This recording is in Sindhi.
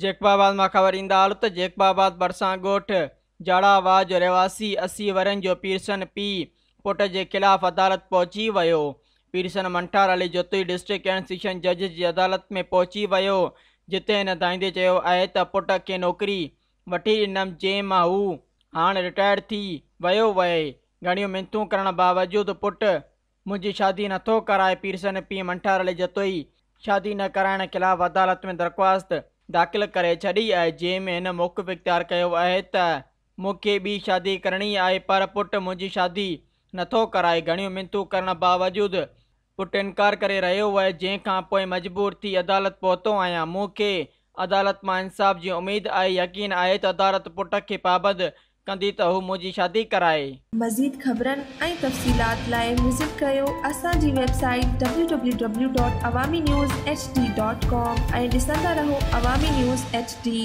جيڪب آباد مان خبر ايندا هلو ته جيڪب آباد ڀرسان ڳوٺ جاڙا واهه جو رهواسي 80 ورهين جو پيرسن پيء پٽ جي خلاف عدالت پهچي ويو. پيرسن Manthar Ali Jatoi district and session جج جي عدالت ۾ پهچي ويو جتي هن دانهيندي چيو آهي ته پٽ کي نوڪري وٺي ڏنم جنهن مان هو هاڻ رٽائرڊ ٿي ويو اهي گهڻيون منٿون ڪرڻ باوجود پٽ منهنجي شادي نٿو ڪرائي پيرسن پيء منٺار علي جتوئي شادي نه ڪرائڻ خلاف عدالت ۾ درخواست داخل ڪري ڇڏي آهي جنهن ۾ هن موقف اختيار ڪيو آهي ته مون کي ٻي شادي ڪرڻي آهي پر پٽ منهنجي شادي نٿو ڪرائي گهڻيون منٿون ڪرڻ باوجود پٽ انڪار ڪري رهيو آهي جنهن کان پوء مجبور ٿي عدالت پهتو آهيان مون کي عدالت مان انصاف جي اميد آهي يقين آهي ته عدالت پٽ کي پابند ڪندي ته هو منهنجي شادي ڪرائي. مزيد خبرن ۽ تفصيلات لاء وزٽ ڪريو اسان جي website W W W dot Awami news H D dot com ۽ ڏسندا رهو عوامي نيوز ايڇ ڊي.